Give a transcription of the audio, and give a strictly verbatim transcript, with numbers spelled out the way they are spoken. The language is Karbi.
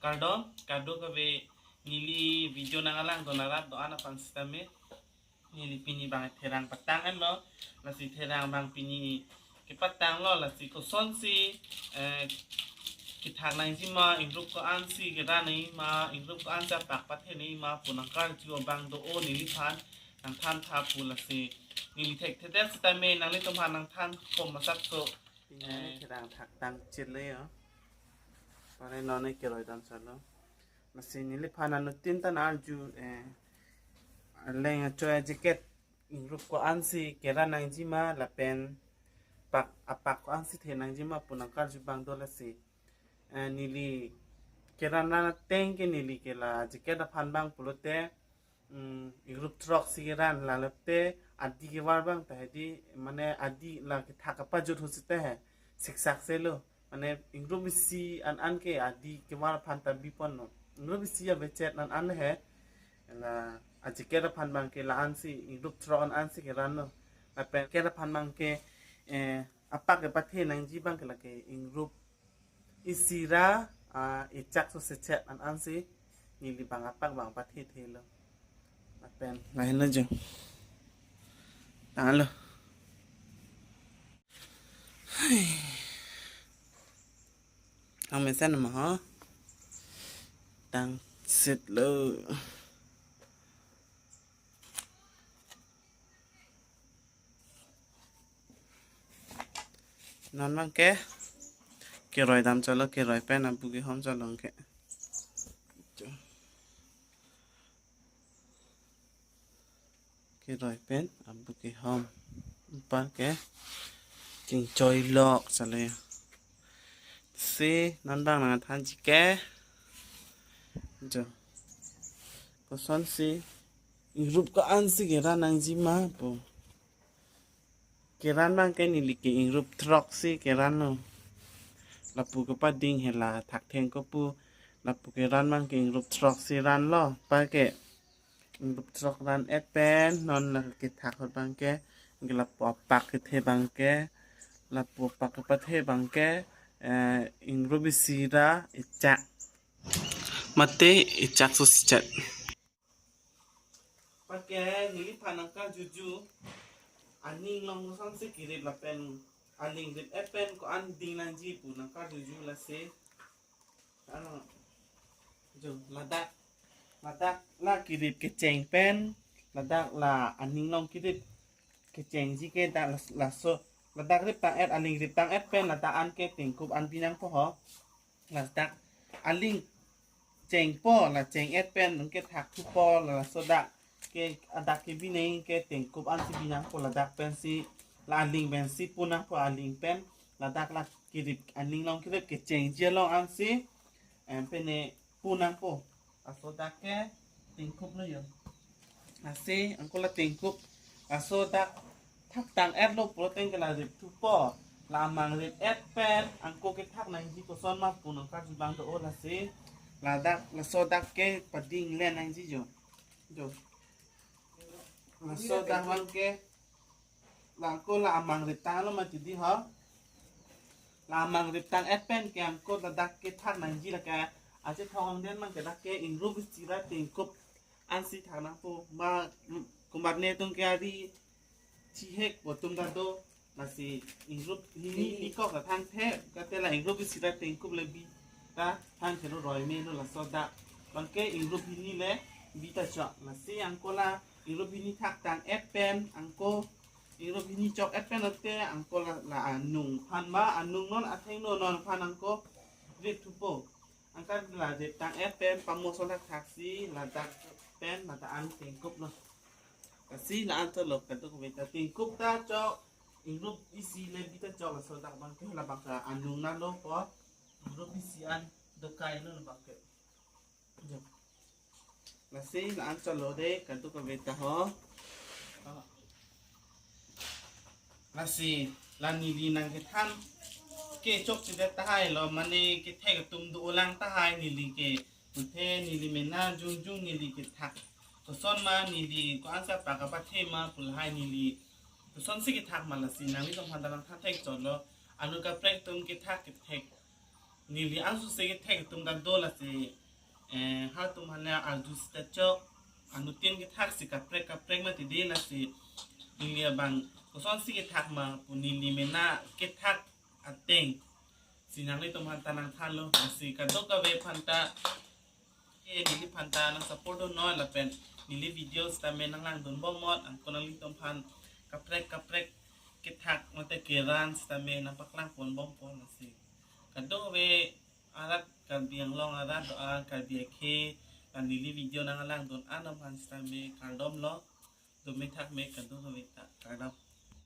Kardom, kadokave neli video nangkelang do narat do-an aphan sitame, neli pini bang therang patang-etlo, lasi therang bang pini kepatanglo, lasi kosonsi, eh, kethak nangjima, ingrup ko-ansi keran nangjima, ingrup ko-ansi apak pathe nangjima pu nangkarju abang do-o neliphan nangthan tha pu, lasi neli thekthedet sitame nanglitum aphan nangthan kom masat so. Pini, eh, therang thak tang chit le yo. Pare non ne keroi dam salo. Lasi neliphan anuttin ta nang-arju, eh, aleng achoi ajacket ingrup ko-ansi keran nangjima lapen pak apak ko-ansi the nangjima pu nangkarju abang do, lasi, eh, neli keran ran ateng ke neli ke la jacket aphan bang pulote, mm, ingrup throk si keran, lalote adi kevar bang ta hedi, mane adi la kethak kapajut ahut seta he siksak selo, mane ingrup isi an an ke adi kevar aphan ta biponlo, ingrup isi avechet an an he. La ajacket aphan bang ke la-ansi, ingrup throk an ansi keranlo. Lapen jacket aphan bang ke, eh, apak kepathe nangji bang ke lake ingrup isi ra, ah, echak so sechet an ansi neli bang apak bang pathe thelo. Lapen lahenlo jo. Tanglo. Hai. Ang mesen ma ho. Tang sit lo. Non bang ke keroi dam chalo, keroi pen abu kehom chalo ke. Keroi pen abu kehom. Anpar ke chingchoi lok chalo. Si non bang nangthanji ke. Jo. Kosonsi ingrup ko-ansi keran nangjima pu. Keran bang ke neli ke ingrup throk si keranlo. Lapu kepading hela thaktheng ko pu. Lapu keran bang ke ingrup throk si ranlo. Anpar ke ingrup throk ran-et pen non la kethak ahut bang ke, ke lapu apak kethe bang ke, lapu apak kepathe bang ke, eh, ingrup isi ra echak mate echak so sechet. Anpar ke neliphan nangkarjuju, aning along kosonsi kerip lapen aling rip-et pen ko-an ding nangji pu nangkarjuju, lasi. Ano, jo, ladak, ladak la kerip kecheng pen, ladak la aning along kerip kechengji ke dak las-, laso, ladak rip tang-et, aling rip tang-et pen ladak an ke tengkup an bi nangpo ho. Ladak aling chengpo, la cheng-et pen ke thak thupo, laso dak ke adak ke bi nang ke tengkup ansi bi nangpo, ladak pensi la aling pensi pu nangpo, aling pen ladak la kerip aning along kerip kechengji along ansi, em, pene pu nangpo. Laso dak ke tengkup lo jo. Lasi anke la tengkup. Laso dak thak tang-etlo pulote ke la rip thupo. La amang rip-et pen anke kethak nangji koson ma pu nangkarju abang do-o, lasi ladak laso dak ke pading len nangji jo. Jo. Laso dak bang ke la anke la amang rip tanglo mati di ho. La amang rip tang-et pen ke anke ladak kethak nangji lake achethong angden bang ke dak ke ingrup isi ra tengkup ansi thak nangpo, ma komat netum ke ari chihek pu atum ta do, lasi ingrup hini, hini kok ta thangthe, kate la ingrup isi ra tengkup le bi ta thangthe lo, roi melo, laso dak bang ke ingrup hini le bi ta chok, lasi anke la ingrup hini thak tang-et pen anke ingrup hini chok-et pen lote anke la, la anung aphan ma, anung non athengno non aphan anke rip thupo. Anke la rip tang-et pen pamoso thakthak si ladak pen ladak an tengkup lo. Lasi la-an chotlo, kadokave ta tengkup ta chok, ingrup isi le bi ta chok, laso dak bang ke la bang ke anung na lo po, ingrup isi an dokai lo bang ke. Jo. Lasi la-an chotlo de kadokave ta ho. Lasi la neli nangkethan ke chokchedet tahai lo, mane kethek atum do-olang tahai neli ke. Mate neli mena jongjong neli kethak koson ma, neli ko-ansi apak kapathe ma pu lahai neli kosonsi kethak ma, lasi nanglitum aphan ta nangthan thek chotlo. Anut kaprek atum kethak kethek Neli angsose kethek atum ta do lasi, eh, halatum aphan arju seta chok, anuttin kethak si kaprek kaprek mati de lasi. Neli abang kosonsi kethak ma pu neli mena kethak ateng si nanglitum aphan ta nangthanlo, lasi kadokave aphan ta, eh, neliphan ta nang support dunnon lapen neli video sitame nanglangdun bomnon, anke nanglitum aphan kaprek kaprek kethak mate keran sitame nangpaklang pon bompo lasi. Kadokave arat Karbi Anglong arat do-an, Karbi akhei, la neli video nanglangdun an aphan sitame kardomlo, dome thakme kadokave ta, kardom.